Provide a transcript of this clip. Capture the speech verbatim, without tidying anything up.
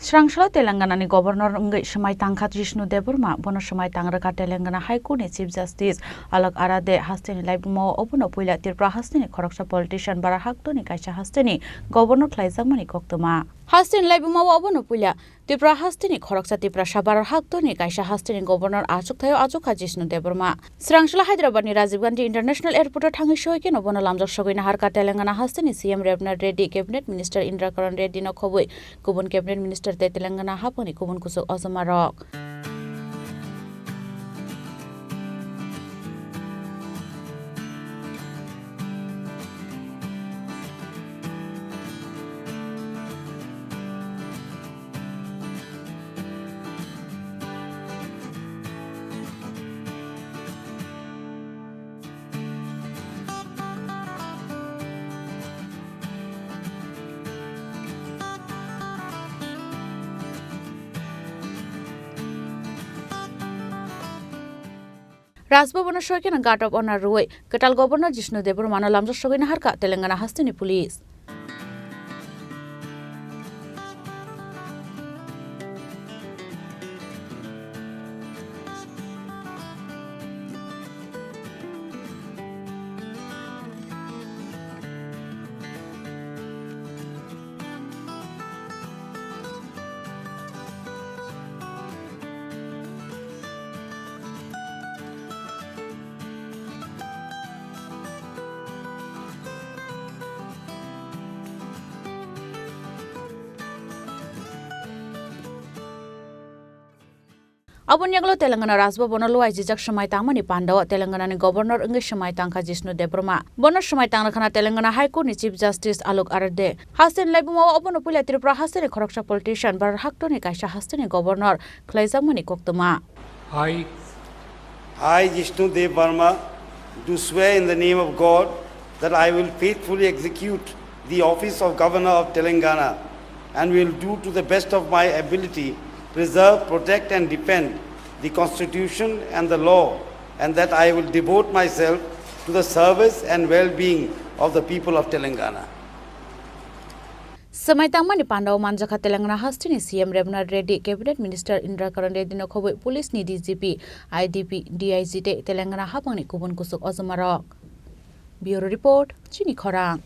Srangsalao Telangana ni Governor wngwi swmai tangkha Jishnu Debbarma, bono swmai tangrwkha Telangana High Court ni Chief Justice Alok Aradhe. Hasteni laibuma o obono puila Tripura hasteni khoroksa politician Barahak Doni kaisa hasteni Governor khlaijakmani koktwma. Hasteni laibuma o obono puila Tripura hasteni khoroksa Tiprasa Barahak Doni kaisa hasteni Governor achukthai o achukha Jishnu Debbarma. Srangsalao Hyderabad ni Rajiv Gandhi International Airport o thangwi soi kheno bono lamjak sogwi naharkha Telangana hasteni C M Ravnath Reddy, Cabinet Minister Indra Karan Reddy no khobwi kubun Cabinet Minister tei Telangana haphangni kubun kuchuk ojomarok. Rajbhavan o soi kheno Guard of Honor rwui kwtal Governor Jishnu Debbarma no lamjak sogwi naharkha Telangana hasteni police. Aboni yagulo Telangana Rajbhavan o luaijijak swmai tangmani pandao Telangana ni Governor wngwi swmai tangkha Jishnu Debbarma. Bono swmai tangrwkhana Telangana High Court ni Chief Justice Alok Aradhe. Hasteni laibuma o obono puila Tripura hasteni khoroksa politician Barahak Doni kaisa hasteni Governor khlaijakmani koktwma. I, I, Jishnu Debbarma, do swear in the name of God that I will faithfully execute the office of Governor of Telangana and will do to the best of my ability preserve, protect and defend the Constitution and the law, and that I will devote myself to the service and well-being of the people of Telangana. Swmai tangmani pandao manjakha Telangana hasteni C M Ravnath Reddy, Cabinet Minister Indra Karan Reddy no khobwi police ni D G P, I D P, D I G tei Telangana haphangni kubun kuchuk ojomarok. Bureau Report, Chini Khorang.